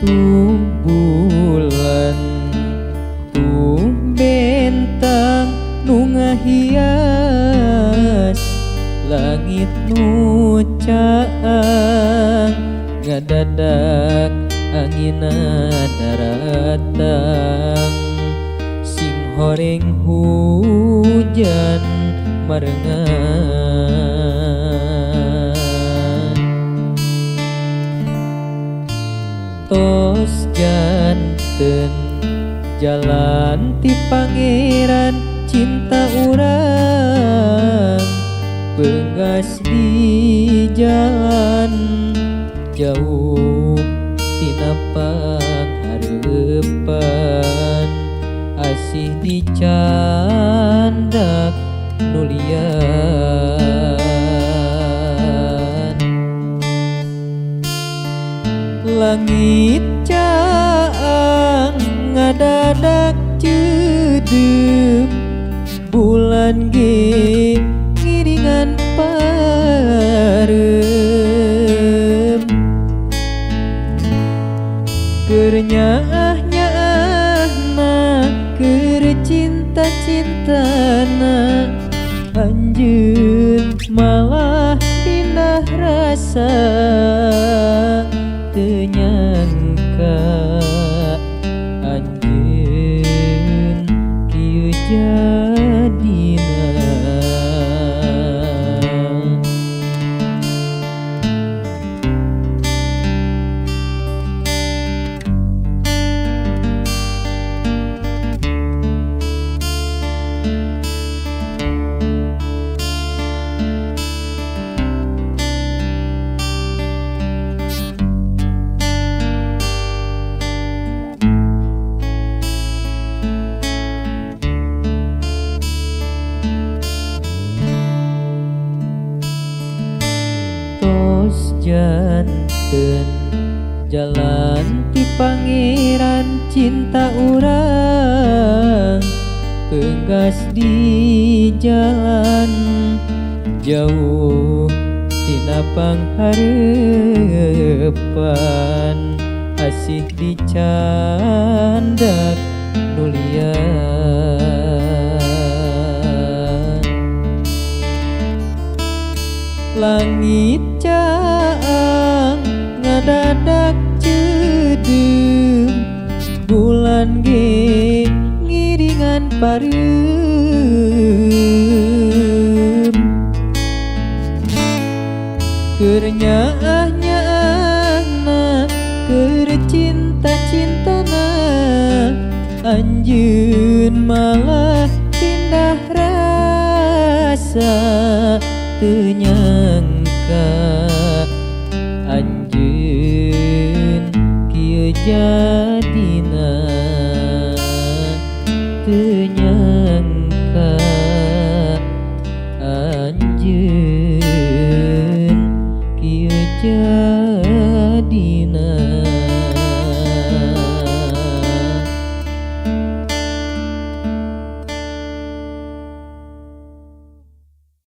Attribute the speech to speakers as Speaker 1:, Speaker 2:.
Speaker 1: Tuh bulan tuh bentang nu ngahias langit nu caang ngadadak angina daratang sing horeng hujan marengan tos janten jalan ti pangeran cinta urang peunggas di jalan jauh tina panghareupan asih dicandak nu lian langit caang ngadadak ceudeum bulan ge ngiringan pareum keur nyaah-nyaahna keur cinta-cintana anjeun malah pindah rasa teu nyangka anjeun kieu jadina. Tos janten jalan ti pangeran cinta urang peunggas di jalan jauh tina panghareupan asih dicandak nu lian langit caang ngadadak ceudeum bulan ge ngiringan pareum keur nyaah-nyaahna keur cinta-cintana anjeun malah pindah rasa teu nyangka anjeun kieu jadina teu nyangka anjeun kieu jadina.